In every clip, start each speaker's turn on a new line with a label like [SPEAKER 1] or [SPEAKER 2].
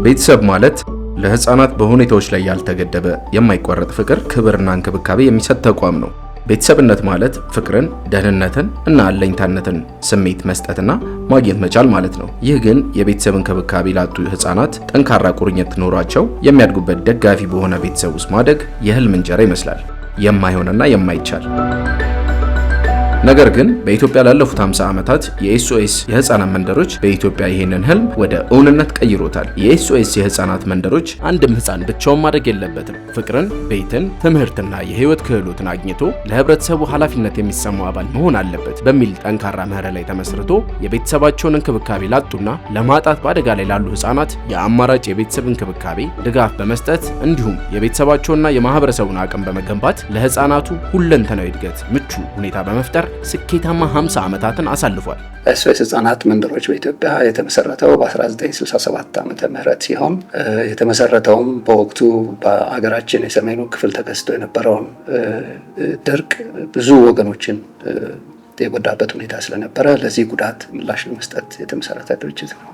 [SPEAKER 1] ቤተሰብ ማለት ለህፃናት በሁኔታዎች ላይ ያልተገደበ የማይቋረጥ ፍቅር፣ ክብርና እንክብካቤ የሚሰጥ ተቋም ነው። ቤተሰብነት ማለት ፍቅርን፣ ደህንነትን እና አለኝታነትን ስሜት መስጠትና ማግኘት መቻል ማለት ነው። ይህ ግን የቤተሰብ እንክብካቤ ላጡ ህፃናት ጠንካራ ቁርኝት ኖሯቸው የሚያድጉበት ደጋፊ በሆነ ቤተሰብ ውስጥ ማደግ የህልም እንጀራ ይመስላል፣ የማይሆንና የማይቻል። ነገር ግን በኢትዮጵያ ላለፉት 50 ዓመታት የኤስኦኤስ የህፃናት መንደሮች በኢትዮጵያ ይህንን ህልም ወደ እውንነት ቀይሮታል። የኤስኦኤስ የህፃናት መንደሮች አንድም ህፃን ብቻውን ማደግ የለበትም። ፍቅርን፣ ቤትን፣ ትምህርትና የህይወት ክህሎትን አግኝቶ ለህብረተሰቡ ኃላፊነት የሚሰማው አባል መሆን አለበት በሚል ጠንካራ መርህ ላይ ተመስርቶ የቤተሰባቸውን እንክብካቤ ላጡና ለማጣት በአደጋ ላይ ላሉ ህፃናት የአማራጭ የቤተሰብ እንክብካቤ ድጋፍ በመስጠት እንዲሁም የቤተሰባቸውና የማህበረሰቡን አቅም በመገንባት ለህፃናቱ ሁለንተናዊ እድገት ምቹ ሁኔታ በመፍጠር ስኬታማ 50 ዓመታትን አሳልፏል።
[SPEAKER 2] ኤስኦኤስ ህጻናት መንደሮች በኢትዮጵያ የተመሰረተው በ1967 ዓመተ ምህረት ሲሆን የተመሰረተውም በወቅቱ በአገራችን የሰሜኑ ክፍል ተከስቶ የነበረውን ድርቅ ብዙ ወገኖችን የጎዳበት ሁኔታ ስለነበረ ለዚህ ጉዳት ምላሽ ለመስጠት የተመሰረተ ድርጅት ነው።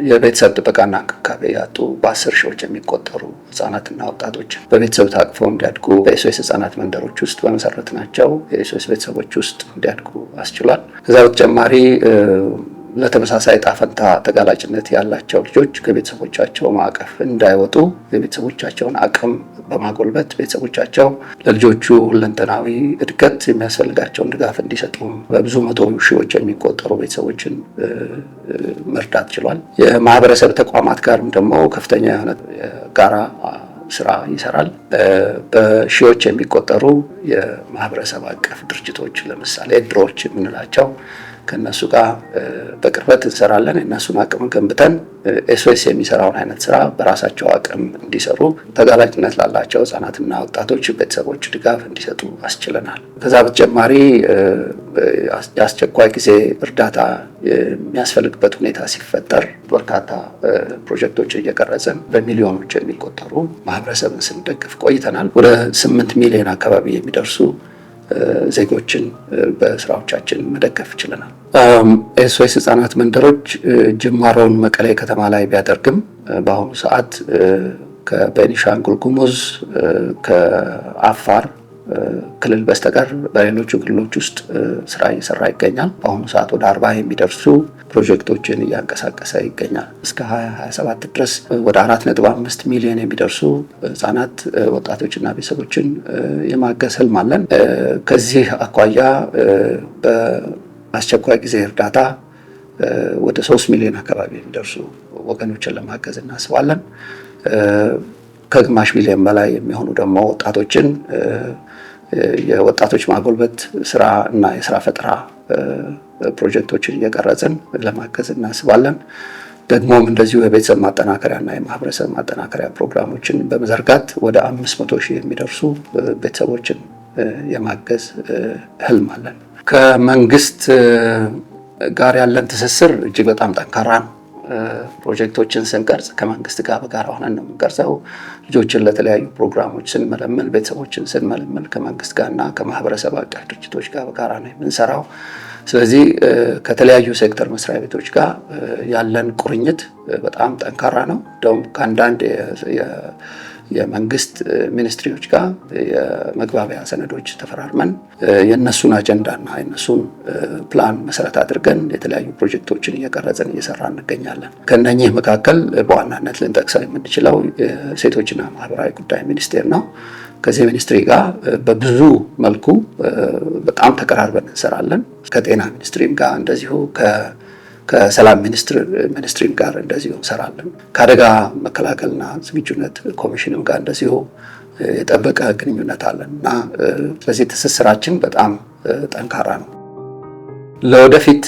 [SPEAKER 2] የቤተሰብ ጥበቃና እንክብካቤ ያጡ በ10 ሺዎች የሚቆጠሩ ህጻናትና ወጣቶች በቤተሰብ ታቅፈው እንዲያድጉ በኤስኦኤስ ህጻናት መንደሮች ውስጥ በመሰረትናቸው የኤስኦኤስ ቤተሰቦች ውስጥ እንዲያድጉ አስችሏል። ከዛ በተጨማሪ ለተመሳሳይ ዕጣ ፈንታ ተጋላጭነት ያላቸው ልጆች ከቤተሰቦቻቸው ማዕቀፍ እንዳይወጡ የቤተሰቦቻቸውን አቅም በማጎልበት ቤተሰቦቻቸው ለልጆቹ ሁለንተናዊ እድገት የሚያስፈልጋቸውን ድጋፍ እንዲሰጡ በብዙ መቶ ሺዎች የሚቆጠሩ ቤተሰቦችን መርዳት ችሏል። የማህበረሰብ ተቋማት ጋርም ደግሞ ከፍተኛ የሆነ የጋራ ስራ ይሰራል። በሺዎች የሚቆጠሩ የማህበረሰብ አቀፍ ድርጅቶች፣ ለምሳሌ እድሮች የምንላቸው፣ ከነሱ ጋር በቅርበት እንሰራለን። የእነሱን አቅም ገንብተን ኤስኦኤስ የሚሰራውን አይነት ስራ በራሳቸው አቅም እንዲሰሩ ተጋላጭነት ላላቸው ህጻናትና ወጣቶች ቤተሰቦች ድጋፍ እንዲሰጡ አስችለናል። ከዛ በተጨማሪ የአስቸኳይ ጊዜ እርዳታ የሚያስፈልግበት ሁኔታ ሲፈጠር በርካታ ፕሮጀክቶች እየቀረጽን በሚሊዮኖች የሚቆጠሩ ማህበረሰብን ስንደግፍ ቆይተናል። ወደ 8 ሚሊዮን አካባቢ የሚደርሱ ዜጎችን በስራዎቻችን መደገፍ ችለናል። ኤስኦኤስ ህጻናት መንደሮች ጅማሮውን መቀሌ ከተማ ላይ ቢያደርግም በአሁኑ ሰዓት ከቤኒሻንጉል ጉሙዝ፣ ከአፋር ክልል በስተቀር በሌሎቹ ክልሎች ውስጥ ስራ እየሰራ ይገኛል። በአሁኑ ሰዓት ወደ 40 የሚደርሱ ፕሮጀክቶችን እያንቀሳቀሰ ይገኛል። እስከ 2027 ድረስ ወደ 4.5 ሚሊዮን የሚደርሱ ህጻናት፣ ወጣቶችና ቤተሰቦችን የማገዝ ህልም አለን። ከዚህ አኳያ በአስቸኳይ ጊዜ እርዳታ ወደ 3 ሚሊዮን አካባቢ የሚደርሱ ወገኖችን ለማገዝ እናስባለን። ከግማሽ ሚሊዮን በላይ የሚሆኑ ደግሞ ወጣቶችን የወጣቶች ማጎልበት ስራ እና የስራ ፈጠራ ፕሮጀክቶችን እየቀረጽን ለማገዝ እናስባለን። ደግሞም እንደዚሁ የቤተሰብ ማጠናከሪያ እና የማህበረሰብ ማጠናከሪያ ፕሮግራሞችን በመዘርጋት ወደ 500,000 የሚደርሱ ቤተሰቦችን የማገዝ ህልም አለን። ከመንግስት ጋር ያለን ትስስር እጅግ በጣም ጠንካራ ነው። ፕሮጀክቶችን ስንቀርጽ ከመንግስት ጋር በጋራ ሆነን ነው የምንቀርጸው። ልጆችን ለተለያዩ ፕሮግራሞች ስንመለምል፣ ቤተሰቦችን ስንመለምል ከመንግስት ጋርና ከማህበረሰብ አቀፍ ድርጅቶች ጋር በጋራ ነው የምንሰራው። ስለዚህ ከተለያዩ ሴክተር መስሪያ ቤቶች ጋር ያለን ቁርኝት በጣም ጠንካራ ነው። እንደውም ከአንዳንድ የመንግስት ministry ዎች ጋር የመግባቢያ ሰነዶች ተፈራርመን የእነሱን አጀንዳና የእነሱን ፕላን መሰረት አድርገን የተለያዩ ፕሮጀክቶችን እየቀረጽን እየሰራን እንገኛለን። ከእነኚህ መካከል በዋናነት ልንጠቅሰው የምንችለው የሴቶችና ማህበራዊ ጉዳይ ሚኒስቴር ነው። ከዚህ ministry ጋር በብዙ መልኩ በጣም ተቀራርበን እንሰራለን። ከጤና ministry ም ጋር እንደዚሁ፣ ከሰላም ministry ም ጋር እንደዚሁ እንሰራለን። ከአደጋ መከላከልና ዝግጁነት ኮሚሽንም ጋር እንደዚሁ የጠበቀ ግንኙነት አለን እና ስለዚህ ትስስራችን በጣም ጠንካራ ነው። ለወደፊት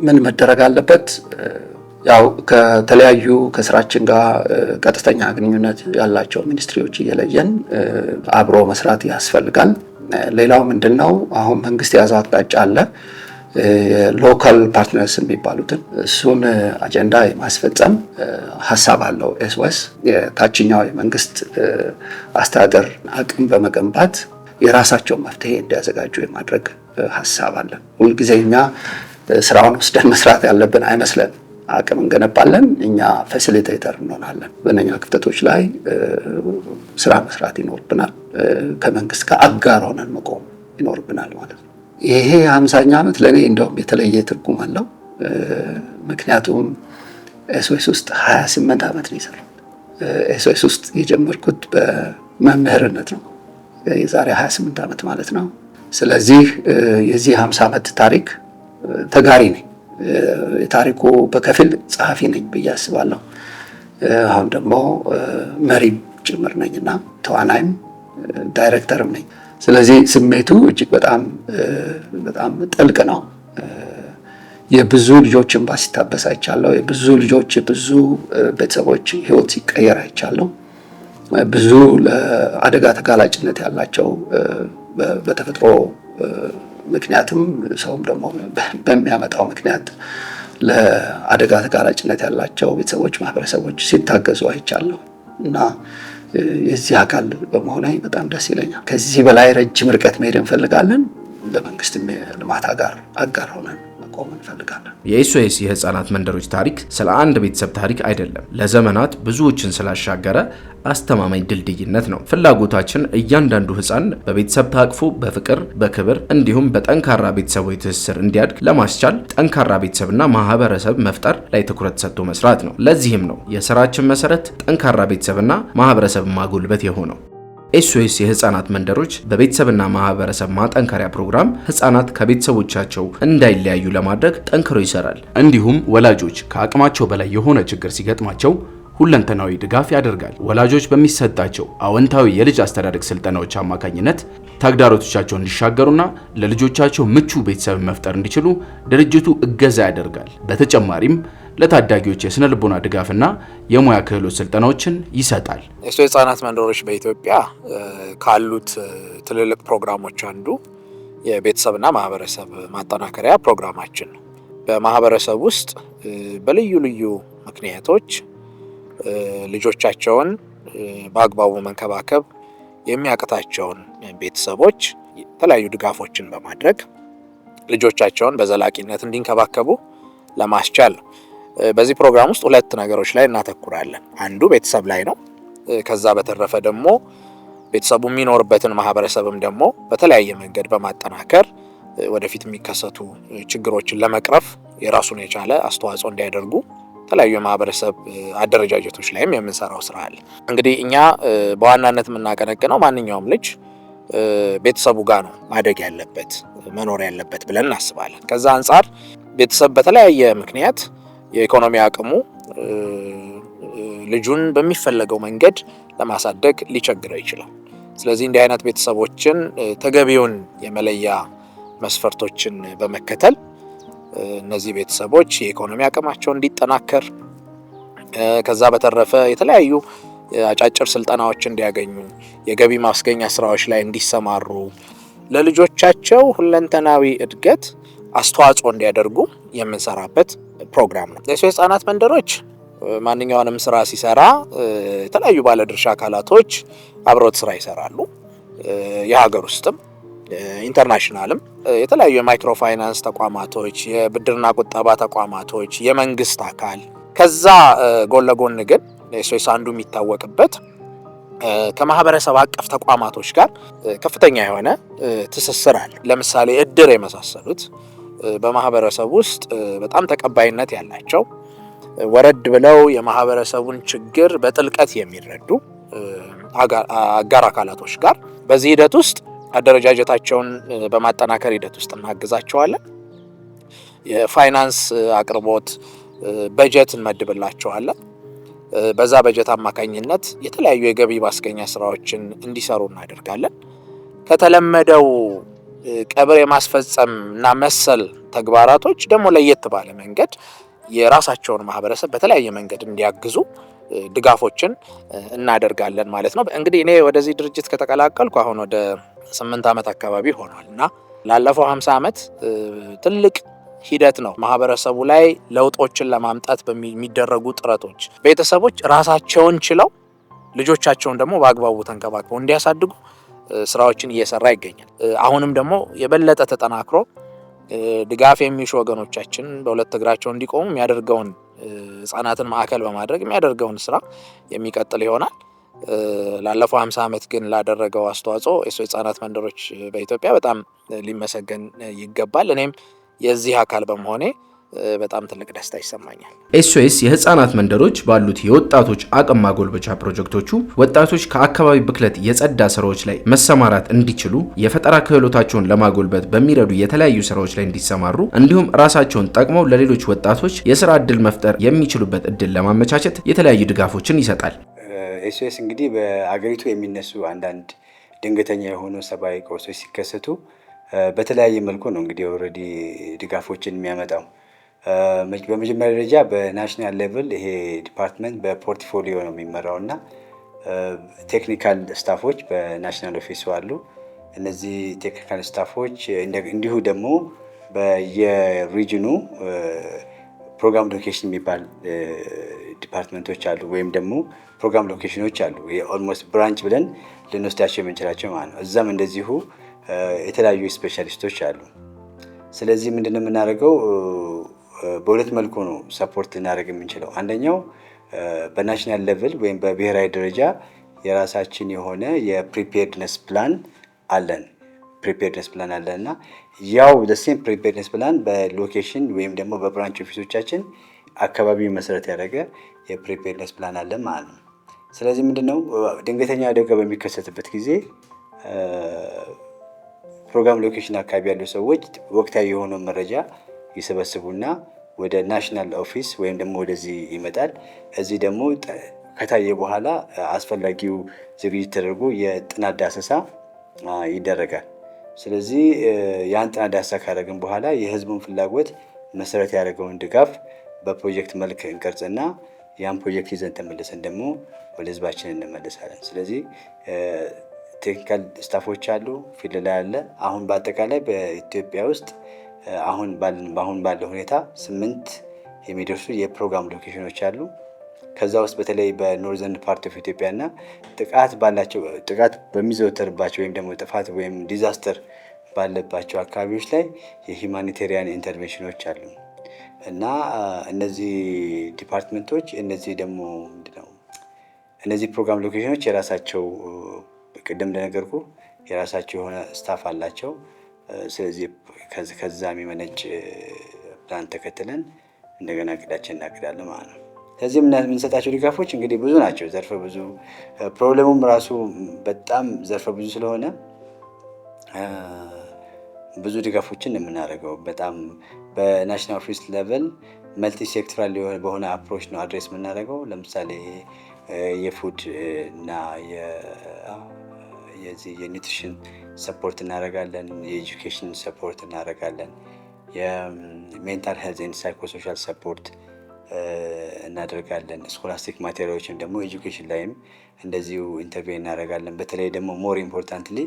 [SPEAKER 2] ምን መደረግ አለበት? ያው ከተለያዩ ከስራችን ጋር ቀጥተኛ ግንኙነት ያላቸው ministry ዎች እየለየን አብሮ መስራት ያስፈልጋል። ሌላው ምንድን ነው? አሁን መንግስት የያዘው አቅጣጫ አለ፣ local partners የሚባሉትን እሱን አጀንዳ የማስፈጸም ሀሳብ አለው። ኤስኦኤስ የታችኛው የመንግስት አስተዳደር አቅም በመገንባት የራሳቸውን መፍትሄ እንዲያዘጋጁ የማድረግ ሀሳብ አለን። ሁልጊዜ እኛ ስራውን ወስደን መስራት ያለብን አይመስለንም። አቅም እንገነባለን፣ እኛ facilitator እንሆናለን። በእነኛ ክፍተቶች ላይ ስራ መስራት ይኖርብናል። ከመንግስት ጋር አጋር ሆነን መቆም ይኖርብናል ማለት ነው። ይሄ 50ኛ ዓመት ለእኔ እንደውም የተለየ ትርጉም አለው። ምክንያቱም ኤስኦኤስ ውስጥ 28 ዓመት ነው የሰራሁት። ኤስኦኤስ ውስጥ የጀመርኩት በመምህርነት ነው፣ የዛሬ 28 ዓመት ማለት ነው። ስለዚህ የዚህ 50 ዓመት ታሪክ ተጋሪ ነኝ። የታሪኩ በከፊል ጸሐፊ ነኝ ብዬ አስባለሁ። አሁን ደግሞ መሪም ጭምር ነኝና ተዋናይም ዳይሬክተርም ነኝ። ስለዚህ ስሜቱ እጅግ በጣም በጣም ጥልቅ ነው። የብዙ ልጆች እንባ ሲታበስ አይቻለሁ። የብዙ ልጆች፣ የብዙ ቤተሰቦች ህይወት ሲቀየር አይቻለሁ። ብዙ ለአደጋ ተጋላጭነት ያላቸው በተፈጥሮ ምክንያትም ሰውም ደግሞ በሚያመጣው ምክንያት ለአደጋ ተጋላጭነት ያላቸው ቤተሰቦች፣ ማህበረሰቦች ሲታገዙ አይቻለሁ እና የዚህ አካል በመሆኔ በጣም ደስ ይለኛል። ከዚህ በላይ ረጅም ርቀት መሄድ እንፈልጋለን። ለመንግስትም የልማት አጋር ሆነን መቆም እንፈልጋለን።
[SPEAKER 1] የኤስኦኤስ የህፃናት መንደሮች ታሪክ ስለ አንድ ቤተሰብ ታሪክ አይደለም። ለዘመናት ብዙዎችን ስላሻገረ አስተማማኝ ድልድይነት ነው። ፍላጎታችን እያንዳንዱ ህፃን በቤተሰብ ታቅፎ በፍቅር፣ በክብር እንዲሁም በጠንካራ ቤተሰባዊ ትስስር እንዲያድግ ለማስቻል ጠንካራ ቤተሰብና ማህበረሰብ መፍጠር ላይ ትኩረት ሰጥቶ መስራት ነው። ለዚህም ነው የስራችን መሰረት ጠንካራ ቤተሰብና ማህበረሰብ ማጎልበት የሆነው። ኤስኦኤስ የህፃናት መንደሮች በቤተሰብና ማህበረሰብ ማጠንከሪያ ፕሮግራም ህፃናት ከቤተሰቦቻቸው እንዳይለያዩ ለማድረግ ጠንክሮ ይሰራል። እንዲሁም ወላጆች ከአቅማቸው በላይ የሆነ ችግር ሲገጥማቸው ሁለንተናዊ ድጋፍ ያደርጋል። ወላጆች በሚሰጣቸው አዎንታዊ የልጅ አስተዳደግ ስልጠናዎች አማካኝነት ተግዳሮቶቻቸውን እንዲሻገሩና ለልጆቻቸው ምቹ ቤተሰብ መፍጠር እንዲችሉ ድርጅቱ እገዛ ያደርጋል። በተጨማሪም ለታዳጊዎች የስነ ልቦና ድጋፍና የሙያ ክህሎት ስልጠናዎችን ይሰጣል።
[SPEAKER 3] ኤስኦኤስ የህፃናት መንደሮች በኢትዮጵያ ካሉት ትልልቅ ፕሮግራሞች አንዱ የቤተሰብና ማህበረሰብ ማጠናከሪያ ፕሮግራማችን ነው። በማህበረሰብ ውስጥ በልዩ ልዩ ምክንያቶች ልጆቻቸውን በአግባቡ መንከባከብ የሚያቅታቸውን ቤተሰቦች የተለያዩ ድጋፎችን በማድረግ ልጆቻቸውን በዘላቂነት እንዲንከባከቡ ለማስቻል ነው። በዚህ ፕሮግራም ውስጥ ሁለት ነገሮች ላይ እናተኩራለን። አንዱ ቤተሰብ ላይ ነው። ከዛ በተረፈ ደግሞ ቤተሰቡ የሚኖርበትን ማህበረሰብም ደግሞ በተለያየ መንገድ በማጠናከር ወደፊት የሚከሰቱ ችግሮችን ለመቅረፍ የራሱን የቻለ አስተዋጽኦ እንዲያደርጉ የተለያዩ የማህበረሰብ አደረጃጀቶች ላይም የምንሰራው ስራ አለ። እንግዲህ እኛ በዋናነት የምናቀነቅነው ማንኛውም ልጅ ቤተሰቡ ጋር ነው ማደግ ያለበት፣ መኖር ያለበት ብለን እናስባለን። ከዛ አንጻር ቤተሰብ በተለያየ ምክንያት የኢኮኖሚ አቅሙ ልጁን በሚፈለገው መንገድ ለማሳደግ ሊቸግረው ይችላል። ስለዚህ እንዲህ አይነት ቤተሰቦችን ተገቢውን የመለያ መስፈርቶችን በመከተል እነዚህ ቤተሰቦች የኢኮኖሚ አቅማቸው እንዲጠናከር፣ ከዛ በተረፈ የተለያዩ አጫጭር ስልጠናዎች እንዲያገኙ፣ የገቢ ማስገኛ ስራዎች ላይ እንዲሰማሩ፣ ለልጆቻቸው ሁለንተናዊ እድገት አስተዋጽኦ እንዲያደርጉ የምንሰራበት ፕሮግራም ነው። የኤስኦኤስ ህጻናት መንደሮች ማንኛውንም ስራ ሲሰራ የተለያዩ ባለድርሻ አካላቶች አብረውት ስራ ይሰራሉ። የሀገር ውስጥም international ም የተለያዩ የማይክሮ ፋይናንስ ተቋማቶች፣ የብድርና ቁጠባ ተቋማቶች፣ የመንግስት አካል። ከዛ ጎን ለጎን ግን ኤስኦኤስ አንዱ የሚታወቅበት ከማህበረሰብ አቀፍ ተቋማቶች ጋር ከፍተኛ የሆነ ትስስር አለ። ለምሳሌ እድር የመሳሰሉት በማህበረሰብ ውስጥ በጣም ተቀባይነት ያላቸው፣ ወረድ ብለው የማህበረሰቡን ችግር በጥልቀት የሚረዱ አጋር አካላቶች ጋር በዚህ ሂደት ውስጥ አደረጃጀታቸውን በማጠናከር ሂደት ውስጥ እናግዛቸዋለን። የፋይናንስ አቅርቦት በጀት እንመድብላቸዋለን። በዛ በጀት አማካኝነት የተለያዩ የገቢ ማስገኛ ስራዎችን እንዲሰሩ እናደርጋለን። ከተለመደው ቀብር የማስፈጸም እና መሰል ተግባራቶች ደግሞ ለየት ባለ መንገድ የራሳቸውን ማህበረሰብ በተለያየ መንገድ እንዲያግዙ ድጋፎችን እናደርጋለን ማለት ነው። እንግዲህ እኔ ወደዚህ ድርጅት ከተቀላቀልኩ አሁን ወደ 8 ዓመት አካባቢ ሆኗል እና ላለፈው 50 ዓመት ትልቅ ሂደት ነው። ማህበረሰቡ ላይ ለውጦችን ለማምጣት በሚደረጉ ጥረቶች ቤተሰቦች ራሳቸውን ችለው ልጆቻቸውን ደግሞ በአግባቡ ተንከባክበው እንዲያሳድጉ ስራዎችን እየሰራ ይገኛል። አሁንም ደግሞ የበለጠ ተጠናክሮ ድጋፍ የሚሹ ወገኖቻችን በሁለት እግራቸው እንዲቆሙ የሚያደርገውን ህጻናትን ማዕከል በማድረግ የሚያደርገውን ስራ የሚቀጥል ይሆናል። ላለፈው 50 ዓመት ግን ላደረገው አስተዋጽኦ ኤስኦኤስ ህጻናት መንደሮች በኢትዮጵያ በጣም ሊመሰገን ይገባል። እኔም የዚህ አካል በመሆኔ በጣም ትልቅ ደስታ ይሰማኛል።
[SPEAKER 1] ኤስኦኤስ የህፃናት መንደሮች ባሉት የወጣቶች አቅም ማጎልበቻ ፕሮጀክቶቹ ወጣቶች ከአካባቢ ብክለት የጸዳ ስራዎች ላይ መሰማራት እንዲችሉ፣ የፈጠራ ክህሎታቸውን ለማጎልበት በሚረዱ የተለያዩ ስራዎች ላይ እንዲሰማሩ፣ እንዲሁም ራሳቸውን ጠቅመው ለሌሎች ወጣቶች የስራ እድል መፍጠር የሚችሉበት እድል ለማመቻቸት የተለያዩ ድጋፎችን ይሰጣል።
[SPEAKER 4] ኤስኦኤስ እንግዲህ በአገሪቱ የሚነሱ አንዳንድ ድንገተኛ የሆኑ ሰብአዊ ቀውሶች ሲከሰቱ በተለያየ መልኩ ነው እንግዲህ already ድጋፎችን የሚያመጣው። በመጀመሪያ ደረጃ በ national level ይሄ department በ portfolio ነው የሚመራው እና technical staff ኦች በ national office ኡ አሉ። እነዚህ technical staff ኦች እንዲሁ ደግሞ በየ region ኑ program location የሚባል department ኦች አሉ፣ ወይም ደግሞ program location ኖች አሉ። Almost branch ብለን ልንወስዳቸው የምንችላቸው ማለት ነው። እዛም እንደዚሁ የተለያዩ specialist ኦች አሉ። ስለዚህ ምንድነው የምናደርገው? በሁለት መልኩ ነው support ልናደርግ የምንችለው። አንደኛው በ national level ወይም በብሔራዊ ደረጃ የራሳችን የሆነ የ preparedness plan አለን። Preparedness plan አለን እና ያው same preparedness plan በ location ወይም ደግሞ በ branch office ኦቻችን አካባቢውን መሰረት ያደረገ የ preparedness plan አለን ማለት ነው። ስለዚህ ምንድነው፣ ድንገተኛ አደጋ በሚከሰትበት ጊዜ program location አካባቢ ያሉ ሰዎች ወቅታዊ የሆነውን መረጃ ይሰበስቡና ወደ national office ወይም ደግሞ ወደዚህ ይመጣል። እዚህ ደግሞ ከታየ በኋላ አስፈላጊው ዝግጅት ተደርጎ የጥናት ዳሰሳ ይደረጋል። ስለዚህ ያን ጥናት ዳሰሳ ካደረግን በኋላ የህዝቡን ፍላጎት መሰረት ያደረገውን ድጋፍ በፕሮጀክት መልክ እንቀርጽና ያን ፕሮጀክት ይዘን ተመልሰን ደግሞ ወደ ህዝባችን እንመለሳለን። ስለዚህ technical staff ኦች አሉ፣ field ላይ አለ። አሁን በአጠቃላይ በኢትዮጵያ ውስጥ አሁን ባለው ሁኔታ 8 የሚደርሱ የ program location ኖች አሉ። ከዛ ውስጥ በተለይ በ northern part of Ethiopia እና ጥቃት ባላቸው፣ ጥቃት በሚዘወተርባቸው ወይም ደግሞ ጥፋት ወይም disaster ባለባቸው አካባቢዎች ላይ የ humanitarian intervention ኖች አሉ እና እነዚህ department ኦች፣ እነዚህ ደግሞ ምንድነው፣ እነዚህ program location ኖች የራሳቸው፣ ቅድም እንደነገርኩ የራሳቸው የሆነ staff አላቸው። ስለዚህ ከዛ የሚመነጭ ፕላን ተከትለን እንደገና እቅዳችን እናቅዳለን ማለት ነው። ስለዚህ የምንሰጣቸው ድጋፎች እንግዲህ ብዙ ናቸው፣ ዘርፈ ብዙ። Problem ኡም ራሱ በጣም ዘርፈ ብዙ ስለሆነ ብዙ ድጋፎችን የምናደርገው በጣም በ national office level multi sectoral በሆነ approach ነው address የምናደርገው። ለምሳሌ የ food እና የዚህ የ nutrition support እናደርጋለን፣ የ education support እናደርጋለን፣ የ mental health and psychosocial support እናደርጋለን። Scholastic material ኦችን ደግሞ education ላይም እንደዚሁ intervene እናደርጋለን። በተለይ ደግሞ more importantly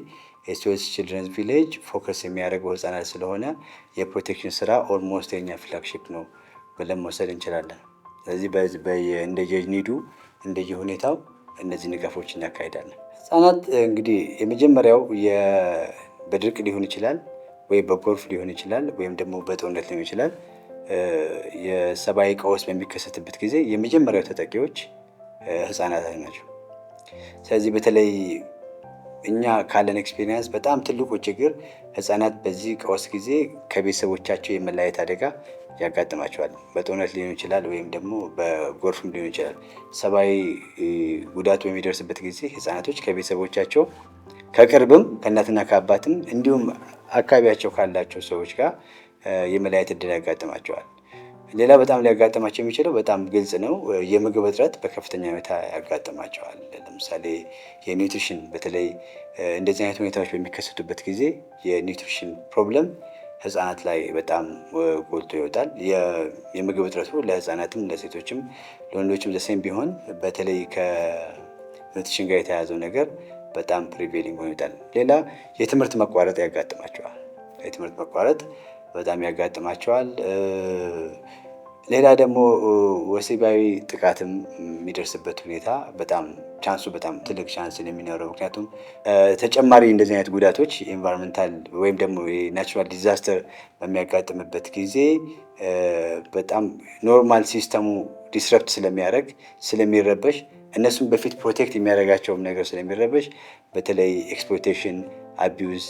[SPEAKER 4] SOS Children's Village focus የሚያደርገው ህጻናት ስለሆነ የ protection ስራ almost የኛ flagship ነው ብለን መውሰድ እንችላለን። ስለዚህ እንደየ need ኡ፣ እንደየ ሁኔታው እነዚህ ድጋፎች እናካሂዳለን። ህጻናት እንግዲህ የመጀመሪያው በድርቅ ሊሆን ይችላል ወይ በጎርፍ ሊሆን ይችላል ወይም ደግሞ በጦርነት ሊሆን ይችላል። የሰብአዊ ቀውስ በሚከሰትበት ጊዜ የመጀመሪያው ተጠቂዎች ህጻናት ናቸው። ስለዚህ በተለይ እኛ ካለን experience በጣም ትልቁ ችግር ህጻናት በዚህ ቀውስ ጊዜ ከቤተሰቦቻቸው የመለያየት አደጋ ያጋጥማቸዋል። በጦርነት ሊሆን ይችላል ወይም ደግሞ በጎርፍም ሊሆን ይችላል። ሰብአዊ ጉዳቱ በሚደርስበት ጊዜ ህጻናቶች ከቤተሰቦቻቸው፣ ከቅርብም ከእናትና ከአባትም እንዲሁም አካባቢያቸው ካላቸው ሰዎች ጋር የመለያየት እድል ያጋጥማቸዋል። ሌላ በጣም ሊያጋጥማቸው የሚችለው በጣም ግልጽ ነው። የምግብ እጥረት በከፍተኛ ሁኔታ ያጋጥማቸዋል። ለምሳሌ የ nutrition፣ በተለይ እንደዚህ አይነት ሁኔታዎች በሚከሰቱበት ጊዜ የ nutrition problem ህፃናት ላይ በጣም ጎልቶ ይወጣል። የምግብ እጥረቱ ለህፃናትም ለሴቶችም ለወንዶችም the same ቢሆን በተለይ ከ nutrition ጋር የተያያዘው ነገር በጣም prevailing ሆኖ ይወጣል። ሌላ የትምህርት መቋረጥ ያጋጥማቸዋል። የትምህርት መቋረጥ በጣም ያጋጥማቸዋል። ሌላ ደግሞ ወሲባዊ ጥቃትም የሚደርስበት ሁኔታ በጣም Chance ኡ በጣም ትልቅ chance ነው የሚኖረው። ምክንያቱም ተጨማሪ እንደዚህ አይነት ጉዳቶች environmental ወይም ደግሞ የ natural disaster በሚያጋጥምበት ጊዜ በጣም normal system ኡ disrupt ስለሚያደርግ፣ ስለሚረበሽ፣ እነሱም በፊት protect የሚያደርጋቸውም ነገር ስለሚረበሽ በተለይ exploitation፣ abuse፣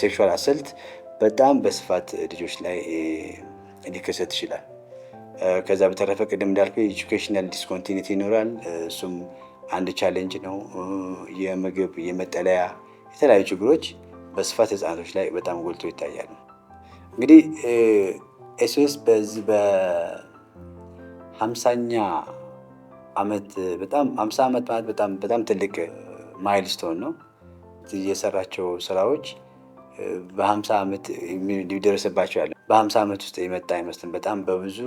[SPEAKER 4] sexual assault በጣም በስፋት ልጆች ላይ ሊከሰት ይችላል። ከዛ በተረፈ ቅድም እንዳልኩ educational discontinuity ይኖራል። እሱም አንድ challenge ነው። የምግብ፣ የመጠለያ፣ የተለያዩ ችግሮች በስፋት ህፃናቶች ላይ በጣም ጎልቶ ይታያሉ። እንግዲህ SOS በዚህ በ50ኛ ዓመት፣ በጣም 50 ዓመት ማለት በጣም በጣም ትልቅ milestone ነው። የሰራቸው ስራዎች በ50 ዓመት ሊደረስባቸው ያለ በ50 ዓመት ውስጥ የመጣ አይመስልም። በጣም በብዙ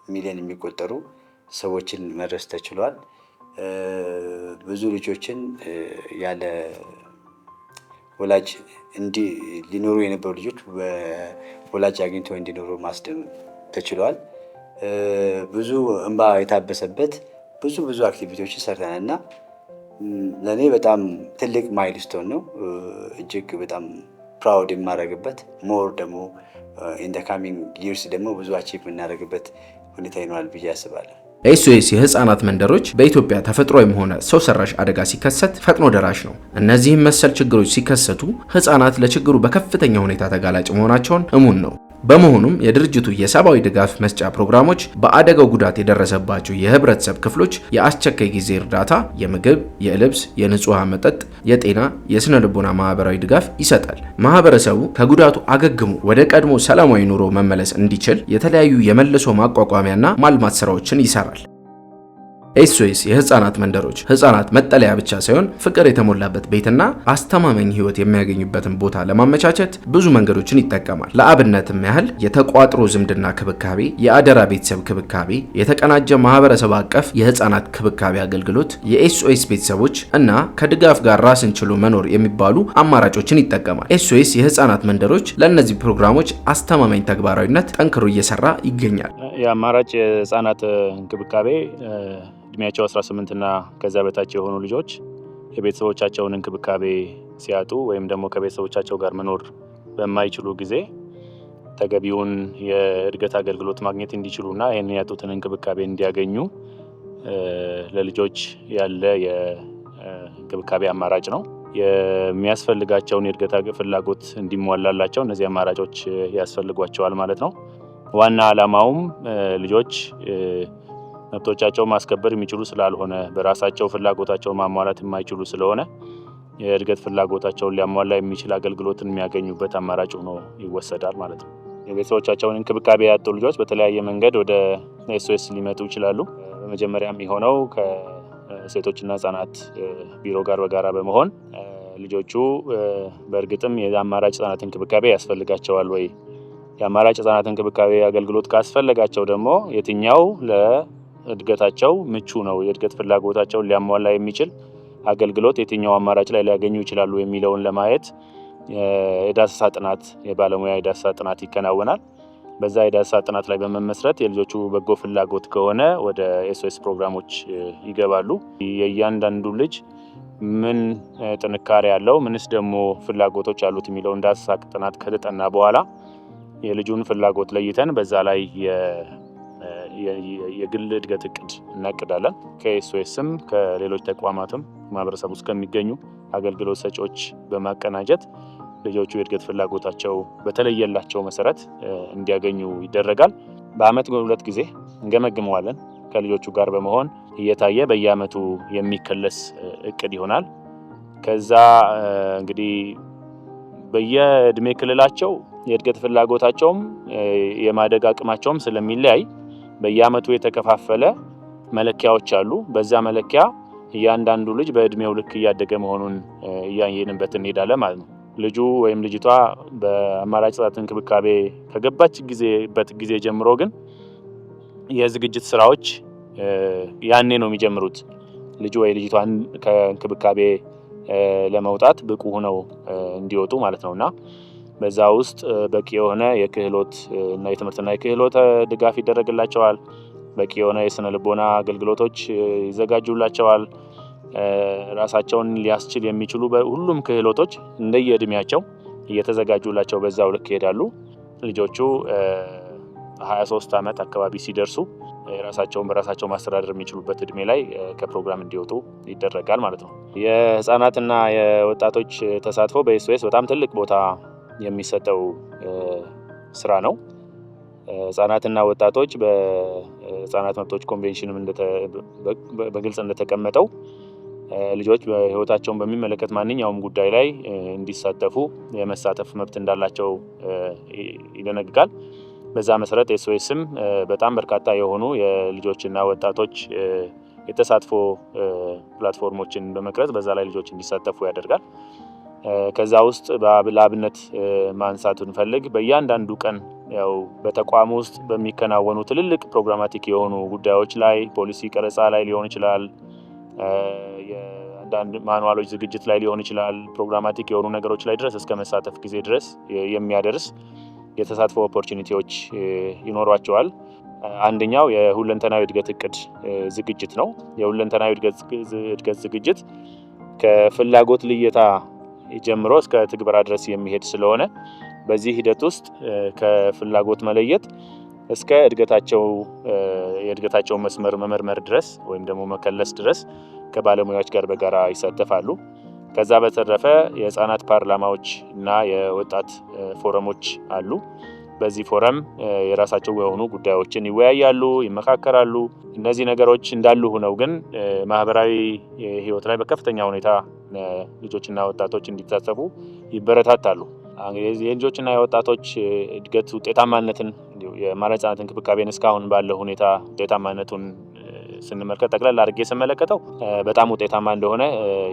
[SPEAKER 4] ሚሊዮን የሚቆጠሩ ሰዎችን መድረስ ተችሏል። ብዙ ልጆችን ያለ ወላጅ ሊኖሩ የነበሩ ልጆች ወላጅ አግኝተው እንዲኖሩ ማስደም ተችሏል። ብዙ እንባ የታበሰበት ብዙ ብዙ activity ዎችን ሰርተናል እና ለእኔ በጣም ትልቅ milestone ነው። እጅግ በጣም proud የማደርግበት፣ more ደግሞ in the coming years ደግሞ ብዙ achieve የምናደርግበት ሁኔታ ይኖራል ብዬ አስባለሁ።
[SPEAKER 1] ኤስኦኤስ የህፃናት መንደሮች በኢትዮጵያ ተፈጥሯዊም ሆነ ሰው ሰራሽ አደጋ ሲከሰት ፈጥኖ ደራሽ ነው። እነዚህም መሰል ችግሮች ሲከሰቱ ህፃናት ለችግሩ በከፍተኛ ሁኔታ ተጋላጭ መሆናቸውን እሙን ነው። በመሆኑም የድርጅቱ የሰብአዊ ድጋፍ መስጫ ፕሮግራሞች በአደጋው ጉዳት የደረሰባቸው የህብረተሰብ ክፍሎች የአስቸኳይ ጊዜ እርዳታ፣ የምግብ፣ የልብስ፣ የንጹህ ውሃ መጠጥ፣ የጤና፣ የስነ ልቦና ማህበራዊ ድጋፍ ይሰጣል። ማህበረሰቡ ከጉዳቱ አገግሞ ወደ ቀድሞ ሰላማዊ ኑሮ መመለስ እንዲችል የተለያዩ የመልሶ ማቋቋሚያና ማልማት ስራዎችን ይሰራል። ኤስኦኤስ የህፃናት መንደሮች ህፃናት መጠለያ ብቻ ሳይሆን ፍቅር የተሞላበት ቤትና አስተማማኝ ህይወት የሚያገኙበትን ቦታ ለማመቻቸት ብዙ መንገዶችን ይጠቀማል። ለአብነትም ያህል የተቋጥሮ ዝምድና ክብካቤ፣ የአደራ ቤተሰብ ክብካቤ፣ የተቀናጀ ማህበረሰብ አቀፍ የህፃናት ክብካቤ አገልግሎት፣ የኤስኦኤስ ቤተሰቦች እና ከድጋፍ ጋር ራስን ችሎ መኖር የሚባሉ አማራጮችን ይጠቀማል። ኤስኦኤስ የህፃናት መንደሮች ለእነዚህ ፕሮግራሞች አስተማማኝ ተግባራዊነት ጠንክሮ እየሰራ ይገኛል።
[SPEAKER 5] የአማራጭ የህፃናት እንክብካቤ እድሜያቸው 18 እና ከዚያ በታች የሆኑ ልጆች የቤተሰቦቻቸውን እንክብካቤ ሲያጡ ወይም ደግሞ ከቤተሰቦቻቸው ጋር መኖር በማይችሉ ጊዜ ተገቢውን የእድገት አገልግሎት ማግኘት እንዲችሉና ይህንን ያጡትን እንክብካቤ እንዲያገኙ ለልጆች ያለ የእንክብካቤ አማራጭ ነው። የሚያስፈልጋቸውን የእድገት ፍላጎት እንዲሟላላቸው እነዚህ አማራጮች ያስፈልጓቸዋል ማለት ነው። ዋና ዓላማውም ልጆች መብቶቻቸውን ማስከበር የሚችሉ ስላልሆነ፣ በራሳቸው ፍላጎታቸውን ማሟላት የማይችሉ ስለሆነ የእድገት ፍላጎታቸውን ሊያሟላ የሚችል አገልግሎትን የሚያገኙበት አማራጭ ሆኖ ይወሰዳል ማለት ነው። የቤተሰቦቻቸውን እንክብካቤ ያጡ ልጆች በተለያየ መንገድ ወደ ኤስኦኤስ ሊመጡ ይችላሉ። በመጀመሪያ የሚሆነው ከሴቶችና ሕጻናት ቢሮ ጋር በጋራ በመሆን ልጆቹ በእርግጥም የአማራጭ ሕጻናት እንክብካቤ ያስፈልጋቸዋል ወይ፣ የአማራጭ ሕጻናት እንክብካቤ አገልግሎት ካስፈለጋቸው ደግሞ የትኛው ለእድገታቸው ምቹ ነው፣ የእድገት ፍላጎታቸውን ሊያሟላ የሚችል አገልግሎት የትኛው አማራጭ ላይ ሊያገኙ ይችላሉ የሚለውን ለማየት የዳሰሳ ጥናት፣ የባለሙያ የዳሰሳ ጥናት ይከናወናል። በዛ የዳሰሳ ጥናት ላይ በመመስረት የልጆቹ በጎ ፍላጎት ከሆነ ወደ ኤስኦኤስ ፕሮግራሞች ይገባሉ። የእያንዳንዱ ልጅ ምን ጥንካሬ ያለው፣ ምንስ ደግሞ ፍላጎቶች አሉት የሚለውን ዳሰሳ ጥናት ከተጠና በኋላ የልጁን ፍላጎት ለይተን በዛ ላይ የግል እድገት እቅድ እናቅዳለን። ከኤስኦኤስም ከሌሎች ተቋማትም ማህበረሰብ ውስጥ ከሚገኙ አገልግሎት ሰጪዎች በማቀናጀት ልጆቹ የእድገት ፍላጎታቸው በተለየላቸው መሰረት እንዲያገኙ ይደረጋል። በአመት ሁለት ጊዜ እንገመግመዋለን። ከልጆቹ ጋር በመሆን እየታየ በየአመቱ የሚከለስ እቅድ ይሆናል። ከዛ እንግዲህ በየእድሜ ክልላቸው የእድገት ፍላጎታቸውም የማደግ አቅማቸውም ስለሚለያይ በየአመቱ የተከፋፈለ መለኪያዎች አሉ። በዛ መለኪያ እያንዳንዱ ልጅ በእድሜው ልክ እያደገ መሆኑን እያየንበት እንሄዳለን ማለት ነው። ልጁ ወይም ልጅቷ በአማራጭ ህጻናት እንክብካቤ ከገባች ጊዜበት ጊዜ ጀምሮ ግን የዝግጅት ስራዎች ያኔ ነው የሚጀምሩት። ልጁ ወይ ልጅቷን ከእንክብካቤ ለመውጣት ብቁ ሆነው እንዲወጡ ማለት ነውና በዛ ውስጥ በቂ የሆነ የክህሎት እና የትምህርትና የክህሎት ድጋፍ ይደረግላቸዋል። በቂ የሆነ የስነ ልቦና አገልግሎቶች ይዘጋጁላቸዋል። ራሳቸውን ሊያስችል የሚችሉ ሁሉም ክህሎቶች እንደየእድሜያቸው እየተዘጋጁላቸው በዛው ልክ ይሄዳሉ። ልጆቹ 23 ዓመት አካባቢ ሲደርሱ ራሳቸውን በራሳቸው ማስተዳደር የሚችሉበት እድሜ ላይ ከፕሮግራም እንዲወጡ ይደረጋል ማለት ነው። የህፃናትና የወጣቶች ተሳትፎ በኤስኦኤስ በጣም ትልቅ ቦታ የሚሰጠው ስራ ነው። ህጻናትና ወጣቶች በህፃናት መብቶች ኮንቬንሽንም በግልጽ እንደተቀመጠው ልጆች በህይወታቸውን በሚመለከት ማንኛውም ጉዳይ ላይ እንዲሳተፉ የመሳተፍ መብት እንዳላቸው ይደነግጋል። በዛ መሰረት ኤስኦኤስም በጣም በርካታ የሆኑ የልጆችና ወጣቶች የተሳትፎ platform ኦችን በመቅረጽ በዛ ላይ ልጆች እንዲሳተፉ ያደርጋል። ከዛ ውስጥ ለአብነት ማንሳት እንፈልግ በእያንዳንዱ ቀን ያው በተቋሙ ውስጥ በሚከናወኑ ትልልቅ programmatic የሆኑ ጉዳዮች ላይ፣ ፖሊሲ ቀረጻ ላይ ሊሆን ይችላል፣ የአንዳንድ manual ኦች ዝግጅት ላይ ሊሆን ይችላል፣ programmatic የሆኑ ነገሮች ላይ ድረስ እስከ መሳተፍ ጊዜ ድረስ የሚያደርስ የተሳትፎ opportunity ዎች ይኖሯቸዋል። አንደኛው የሁለንተናዊ እድገት እቅድ ዝግጅት ነው። የሁለንተናዊ እድገት ዝግጅት ከፍላጎት ልየታ ጀምሮ እስከ ትግበራ ድረስ የሚሄድ ስለሆነ በዚህ ሂደት ውስጥ ከፍላጎት መለየት እስከ የእድገታቸው መስመር መመርመር ድረስ ወይም ደግሞ መከለስ ድረስ ከባለሙያዎች ጋር በጋራ ይሳተፋሉ። ከዛ በተረፈ የህፃናት ፓርላማዎች እና የወጣት ፎረሞች አሉ። በዚህ ፎረም የራሳቸው የሆኑ ጉዳዮችን ይወያያሉ፣ ይመካከራሉ። እነዚህ ነገሮች እንዳሉ ሆነው ግን ማህበራዊ ህይወት ላይ በከፍተኛ ሁኔታ ልጆችና ወጣቶች እንዲሳተፉ ይበረታታሉ። የልጆችና የወጣቶች እድገት ውጤታማነትን፣ የማረ ህጻናት እንክብካቤን እስካሁን ባለው ሁኔታ ውጤታማነቱን ስንመለከት፣ ጠቅለል አድርጌ ስመለከተው በጣም ውጤታማ እንደሆነ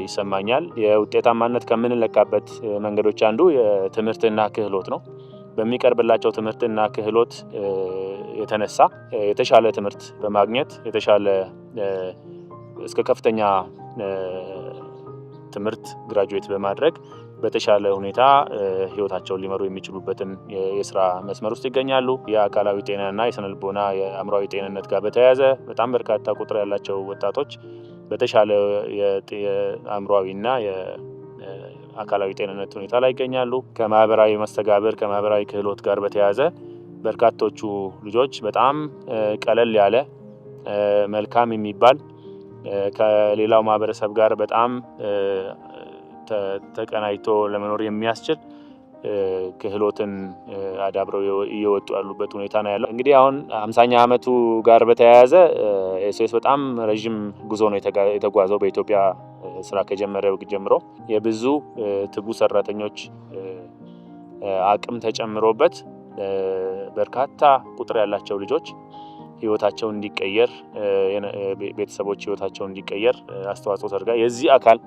[SPEAKER 5] ይሰማኛል። የውጤታማነት ከምንለካበት መንገዶች አንዱ የትምህርትና ክህሎት ነው። በሚቀርብላቸው ትምህርትና ክህሎት የተነሳ የተሻለ ትምህርት በማግኘት የተሻለ እስከ ከፍተኛ ትምህርት graduate በማድረግ በተሻለ ሁኔታ ህይወታቸውን ሊመሩ የሚችሉበትን የስራ መስመር ውስጥ ይገኛሉ። የአካላዊ ጤናና የስነልቦና የአእምሯዊ ጤንነት ጋር በተያያዘ በጣም በርካታ ቁጥር ያላቸው ወጣቶች በተሻለ የአእምሯዊና የአካላዊ ጤንነት ሁኔታ ላይ ይገኛሉ። ከማህበራዊ መስተጋብር፣ ከማህበራዊ ክህሎት ጋር በተያያዘ በርካቶቹ ልጆች በጣም ቀለል ያለ፣ መልካም የሚባል፣ ከሌላው ማህበረሰብ ጋር በጣም ተቀናጅቶ ለመኖር የሚያስችል ክህሎትን አዳብረው እየወጡ ያሉበት ሁኔታ ነው ያለው። እንግዲህ አሁን 50ኛ ዓመቱ ጋር በተያያዘ ኤስኦኤስ በጣም ረዥም ጉዞ ነው የተጓዘው። በኢትዮጵያ ስራ ከጀመረ ጀምሮ የብዙ ትጉ ሰራተኞች አቅም ተጨምሮበት በርካታ ቁጥር ያላቸው ልጆች ህይወታቸው እንዲቀየር፣ ቤተሰቦች ህይወታቸው እንዲቀየር አስተዋጽኦ ተደርጋ የዚህ አካል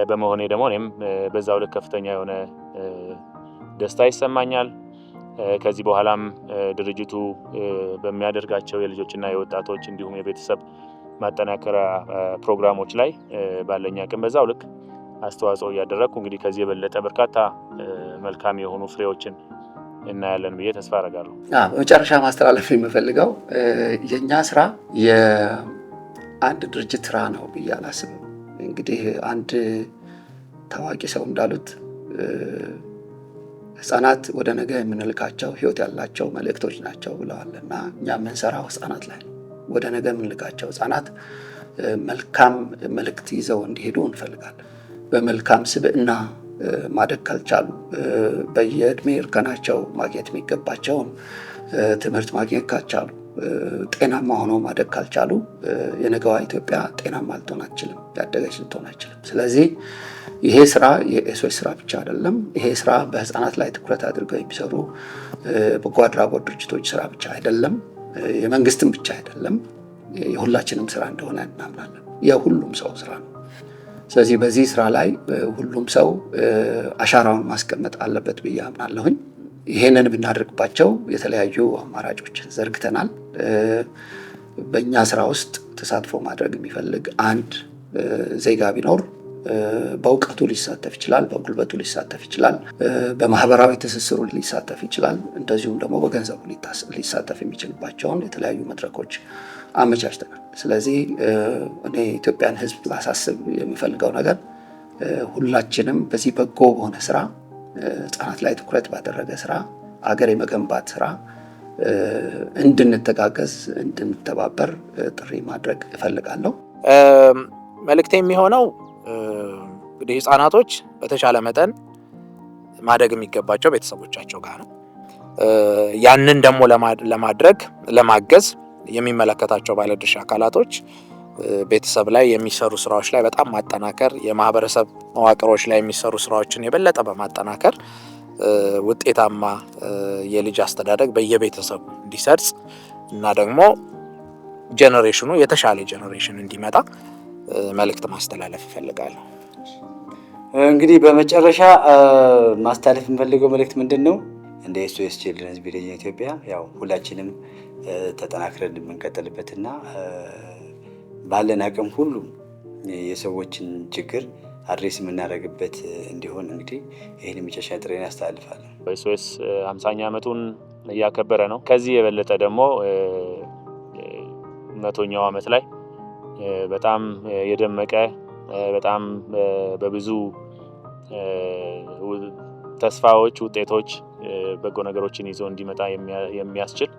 [SPEAKER 5] በመሆኔ ደግሞ እኔም በዛው ልክ ከፍተኛ የሆነ ደስታ ይሰማኛል። ከዚህ በኋላም ድርጅቱ በሚያደርጋቸው የልጆችና የወጣቶች እንዲሁም የቤተሰብ ማጠናከሪያ ፕሮግራሞች ላይ ባለኝ አቅም በዛው ልክ አስተዋጽኦ እያደረግኩ እንግዲህ ከዚህ የበለጠ በርካታ መልካም የሆኑ ፍሬዎችን እናያለን ብዬ ተስፋ አደርጋለሁ።
[SPEAKER 2] በመጨረሻ ማስተላለፍ የምፈልገው የእኛ ስራ የአንድ ድርጅት ስራ ነው ብዬ አላስብም። እንግዲህ አንድ ታዋቂ ሰው እንዳሉት ህፃናት ወደ ነገ የምንልካቸው ህይወት ያላቸው መልእክቶች ናቸው ብለዋል። እና እኛ የምንሰራው ህፃናት ላይ ነው። ወደ ነገ የምንልካቸው ህፃናት መልካም መልእክት ይዘው እንዲሄዱ እንፈልጋለን። በመልካም ስብዕና ማደግ ካልቻሉ፣ በየእድሜ እርከናቸው ማግኘት የሚገባቸውን ትምህርት ማግኘት ካልቻሉ፣ ጤናማ ሆኖ ማደግ ካልቻሉ የነገዋ ኢትዮጵያ ጤናማ ልትሆን አትችልም፣ ያደገች ልትሆን አትችልም። ስለዚህ ይሄ ስራ የኤስኦኤስ ስራ ብቻ አይደለም። ይሄ ስራ በህፃናት ላይ ትኩረት አድርገው የሚሰሩ በጎ አድራጎት ድርጅቶች ስራ ብቻ አይደለም፣ የመንግስትም ብቻ አይደለም፣ የሁላችንም ስራ እንደሆነ እናምናለን። የሁሉም ሰው ስራ ነው። ስለዚህ በዚህ ስራ ላይ ሁሉም ሰው አሻራውን ማስቀመጥ አለበት ብዬ አምናለሁኝ። ይሄንን ብናደርግባቸው የተለያዩ አማራጮችን ዘርግተናል። በእኛ ስራ ውስጥ ተሳትፎ ማድረግ የሚፈልግ አንድ ዜጋ ቢኖር በእውቀቱ ሊሳተፍ ይችላል፣ በጉልበቱ ሊሳተፍ ይችላል፣ በማህበራዊ ትስስሩ ሊሳተፍ ይችላል። እንደዚሁም ደግሞ በገንዘቡ ሊሳተፍ የሚችልባቸውን የተለያዩ መድረኮች አመቻችተናል። ስለዚህ እኔ የኢትዮጵያን ሕዝብ ላሳስብ የምፈልገው ነገር ሁላችንም በዚህ በጎ በሆነ ስራ፣ ህጻናት ላይ ትኩረት ባደረገ ስራ፣ አገር የመገንባት ስራ እንድንተጋገዝ፣ እንድንተባበር ጥሪ ማድረግ እፈልጋለሁ።
[SPEAKER 3] መልእክቴ የሚሆነው እንግዲህ ህጻናቶች በተቻለ መጠን ማደግ የሚገባቸው ቤተሰቦቻቸው ጋር ነው። ያንን ደግሞ ለማድረግ ለማገዝ የሚመለከታቸው ባለድርሻ አካላቶች ቤተሰብ ላይ የሚሰሩ ስራዎች ላይ በጣም ማጠናከር፣ የማህበረሰብ መዋቅሮች ላይ የሚሰሩ ስራዎችን የበለጠ በማጠናከር ውጤታማ የልጅ አስተዳደግ በየቤተሰቡ እንዲሰርጽ እና ደግሞ generation ኑ የተሻለ generation እንዲመጣ መልእክት ማስተላለፍ እፈልጋለሁ።
[SPEAKER 4] እንግዲህ በመጨረሻ ማስተላለፍ የምፈልገው መልእክት ምንድን ነው? እንደ SOS Children's Village ኢትዮጵያ ያው ሁላችንም ተጠናክረን የምንቀጥልበትና ባለን አቅም ሁሉ የሰዎችን ችግር address የምናደርግበት እንዲሆን እንግዲህ ይህን የመጨረሻ ጥሪዬን አስተላልፋለሁ።
[SPEAKER 5] SOS 50ኛ ዓመቱን እያከበረ ነው። ከዚህ የበለጠ ደግሞ 100ኛው ዓመት ላይ በጣም የደመቀ፣ በጣም በብዙ ተስፋዎች፣ ውጤቶች፣ በጎ ነገሮችን ይዞ እንዲመጣ የሚያስችል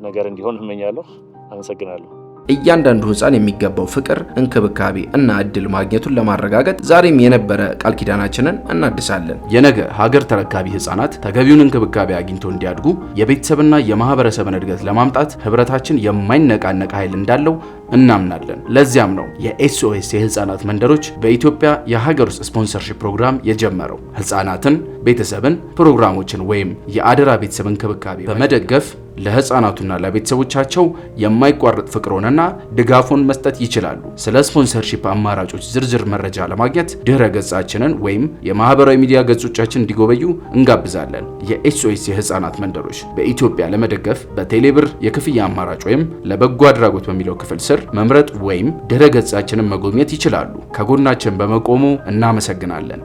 [SPEAKER 5] ነገር እንዲሆን እመኛለሁ። አመሰግናለሁ።
[SPEAKER 1] እያንዳንዱ ህፃን የሚገባው ፍቅር፣ እንክብካቤ እና እድል ማግኘቱን ለማረጋገጥ ዛሬም የነበረ ቃል ኪዳናችንን እናድሳለን።
[SPEAKER 6] የነገ ሀገር ተረካቢ ህጻናት ተገቢውን እንክብካቤ አግኝተው እንዲያድጉ፣ የቤተሰብና የማህበረሰብን እድገት ለማምጣት ህብረታችን የማይነቃነቅ ኃይል እንዳለው እናምናለን። ለዚያም ነው የ SOS የህፃናት መንደሮች በኢትዮጵያ የሀገር ውስጥ sponsorship ፕሮግራም የጀመረው። ህጻናትን፣ ቤተሰብን፣ ፕሮግራሞችን ወይም የአደራ ቤተሰብ እንክብካቤ በመደገፍ ለህፃናቱና ለቤተሰቦቻቸው የማይቋረጥ ፍቅሮንና ድጋፎን መስጠት ይችላሉ። ስለ sponsorship አማራጮች ዝርዝር መረጃ ለማግኘት ድህረ ገጻችንን ወይም የማህበራዊ ሚዲያ ገጾቻችን እንዲጎበኙ እንጋብዛለን። የ SOS የህፃናት መንደሮች በኢትዮጵያ ለመደገፍ በቴሌብር የክፍያ አማራጭ ወይም ለበጎ አድራጎት በሚለው ክፍል ስር መምረጥ ወይም ድህረ ገጻችንን መጎብኘት ይችላሉ። ከጎናችን በመቆሙ እናመሰግናለን።